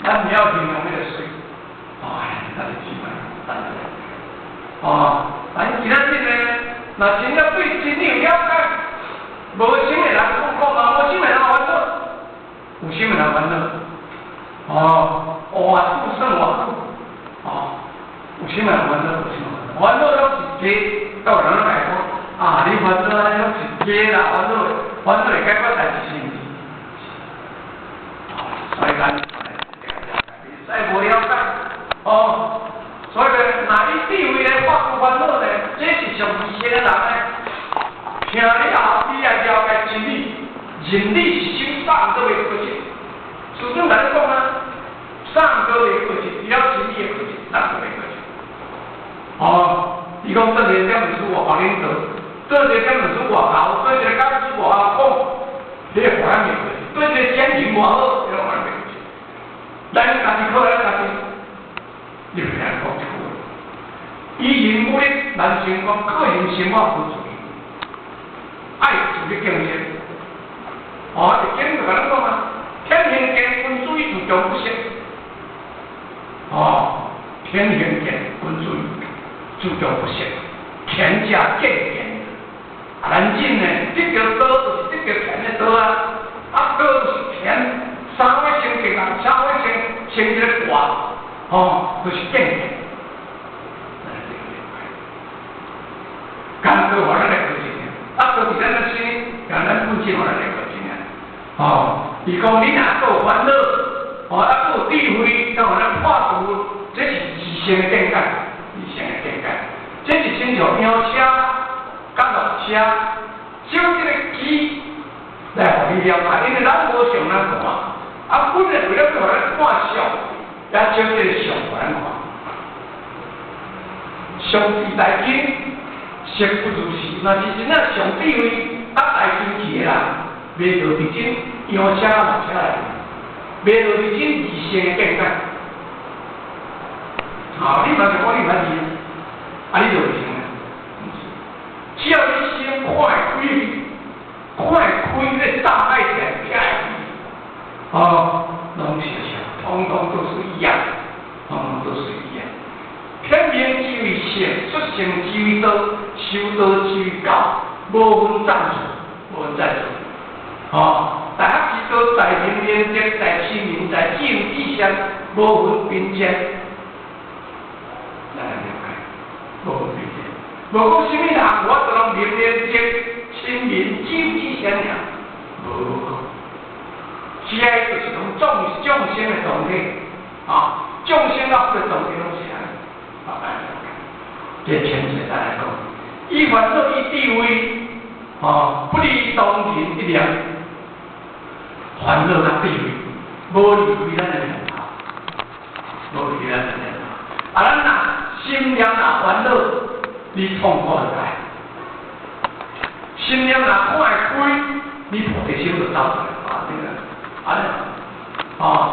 咱毋曉形容彼个媠。哎，咱是智慧，咱是。哦，咱今仔日呢，若真正對真理有了解，無心的人講講嘛，無心的人煩惱，有心的人煩惱。哦，偌久算偌久，哦，有心的人煩惱，有心的人煩惱攏是假，到人來講，啊，你煩惱按呢攏是假啦，煩惱，煩惱會解決代誌是毋是？所以咱會使無了解，哦，所以呢，若以智慧來破除煩惱呢，這是上智慧的人呢。聽了後，你愛了解真理，真理是啥物三都袂過去。師尊共你講啊，三都袂過去，除了真理會過去，咱都袂過去。哦，伊講做一個點子外口領導，做一個點子外口，做一個講師外口講，你個還袂過去；做一個先進外好，你個還袂過去。咱家己靠咱家己，你袂曉講這句話。以人無力難成功，個人生活無自由，愛自力更生。哦，這經就共咱講啊，天行健，君子以自強不息。哦，天行健，君子自強不息，乾者健健。啊，咱人呢，得著道就是得著乾的道啊，啊道就是乾，三位成格啊，三位成成一個卦，哦，就是健健。艱苦予咱來過一年，啊，倒佇咱的心，共咱本性予咱來過一年。哦，伊講你若閣有煩惱，哦，啊，閣有智慧，當予咱破除，這是自性的見解，自性的見解。這是親像羊車佮駱車，照這個機來予你了解，因為咱無像咱看，啊，本來為了予咱看相，也照這個相予咱看。上智大經，實不如是，若是真正上智慧、啊大經去的人，袂落佇這羊車駱車內面，袂落佇這異性的見解。好，你嘛是講你較厲害，啊，你就會成啊？只要你先看會開，看會開，你障礙點拆開，哦，攏是像，通通都是一樣，通通都是一樣。天命之謂性，出生之謂道，修道之謂教，無分讚錯，無分讚錯。哦，大學之道，在明明德，在親民，在止於至善，無分貧賤。咱來了解，無分貧賤。無講啥物人，我就攏明明德、親民、止於至善爾，無講。這個就是講眾眾生的同體，啊，眾生甲佛的同體攏是按呢。啊，來了解。這前節咱來講，以煩惱以智慧，哦，不離當人一念，煩惱佮智慧，無離開咱的念頭，無離開咱的念頭。啊，咱若心念若煩惱，你痛苦就來；心念若看會開，你菩提心就走出來。啊，對個，按呢，哦，